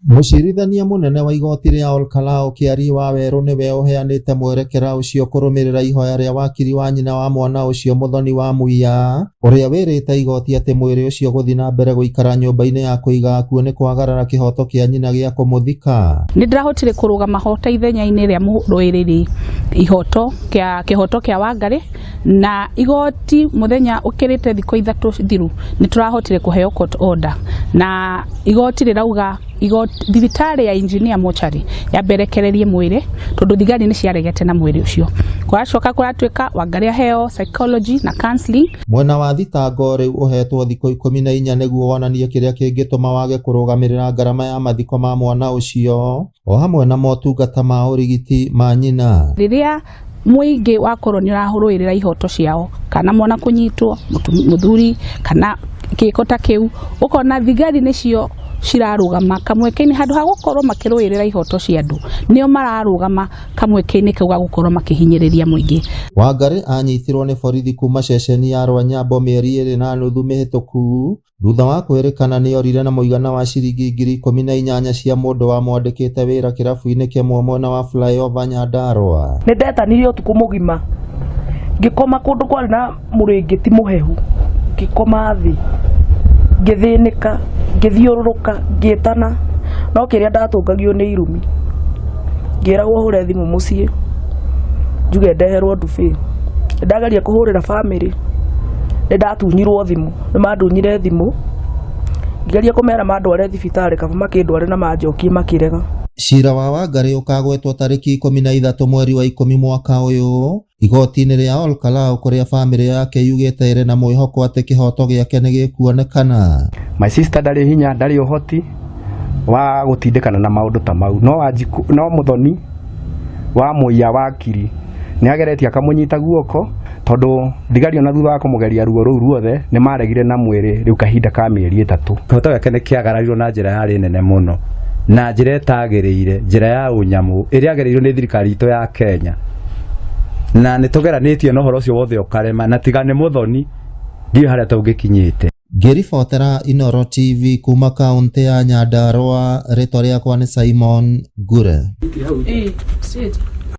Mũcirithania mũnene wa igoti rĩa Olkalau Kĩarie Wawerũ nĩwe ũheanĩte mwerekera ũcio kũrũmĩrĩra ihoya rĩa wakiri wa nyina wa mwana ũcio Mũthoni wa Muia ũrĩa wĩrĩte igoti atĩ mwĩrĩ ũcio gũthiĩ na mbere gũikara nyũmba-inĩ ya kũiga akuũ nĩ kwagarara kĩhoto kĩa nyina gĩa kũmũthika. Nĩ ndĩrahotire kũrũgama ho ta ithenya-inĩ rĩa mũrũĩrĩri ihoto kĩa kĩhoto kĩa Wangarĩ na igoti mũthenya ũkĩrĩte thikũ 3 thiru nĩ tũrahotire kũheo court order na igoti rĩrauga igoti thibitarĩ ya engineer mochari yamberekererie mwĩrĩ tondũ thigari nĩ ciaregete na mwĩrĩ ũcio. Kũracoka kũratuĩka Wangarĩ aheo psychology na counseling. Mwena wa thitango rĩu ũhetwo thikũ 14 nĩguo wonanie kĩrĩa kĩngĩtũma wage kũrũgamĩrĩra ngarama ya mathiko ma mwana ũcio o hamwe na motungata ma ũrigiti ma nyina. Rĩrĩa mũingĩ wakorwo nĩ ũrarũĩrĩra ihoto ciao kana mwana kũnyitwo mũthuri kana gĩko ta kĩu, ũkona thigari nĩcio cirarũgama kamweke-inĩ handũ ha gũkorwo makĩrũĩrĩra ihoto cia andũ, nĩo mararũgama kamweke-inĩ kau ga gũkorwo makĩhinyĩrĩria mũingĩ. Wangarĩ anyitirwo nĩ borithi kuma ceceni ya Rwanyambo mĩeri 2.5 mĩhĩtũku thutha wa kwĩrĩkana nĩorire na mũigana wa ciringi 18,000 cia mũndũ wamwandĩkĩte wĩra kĩrabu-inĩ kĩmwe mwena wa Flyover Nyandarua. Nĩ ndetanirie ũtukũ mũgima ngĩkoma kũndũ kwarĩ na mũrĩngĩti mũhehu, ngĩkoma thĩ ngĩthĩnĩka, ngĩthiũrũrũka, ngĩtana, no kĩrĩa ndatũngagio nĩ irumi, ngĩragwo hũre thimũ mũciĩ njuge ndeherwo ndubi. Ndageria kũhũrĩra bamĩrĩ nĩ ndatunyirwo thimũ, nĩ mandunyire thimũ ngĩgeria kũmera mandware thibitarĩ kaba makĩndware na manjokie makĩrega. Cira wa Wangarĩ ũkagwetwo tarĩki 13 mweri wa 10 mwaka ũyũ igoti-inĩ rĩa Olkalau kũrĩa bamĩrĩ yake yugĩte ĩrĩ na mwĩhoko atĩ kĩhoto gĩake nĩ gĩkuonekana. My sister ndarĩ hinya, ndarĩ ũhoti wa gũtindĩkana na maũndũ ta mau, no Wanjikũ, no Mũthoni wa Mũiya wakiri nĩ ageretie akamũnyita guoko tondũ thigari ona thutha wa kũmũgeria ruo rũu ruothe nĩ maregire na mwĩrĩ rĩu kahinda ka mĩeri 3. Kĩhoto gĩake nĩ kĩagararirwo na njĩra yarĩ nene mũno na njĩra ĩtagĩrĩire, njĩra ya ũnyamũ ĩrĩa yagereirwo nĩ thirikari itũ ya Kenya, na nĩ tũgeranĩtie na ũhoro ũcio wothe ũkarema, na tiga nĩ Mũthoni ndiũĩ harĩa tũngĩkinyĩte. Ngĩribotera Inooro TV kuma kaũntĩ ya Nyandarua, rĩtwa rĩakwa nĩ Simon Ngure.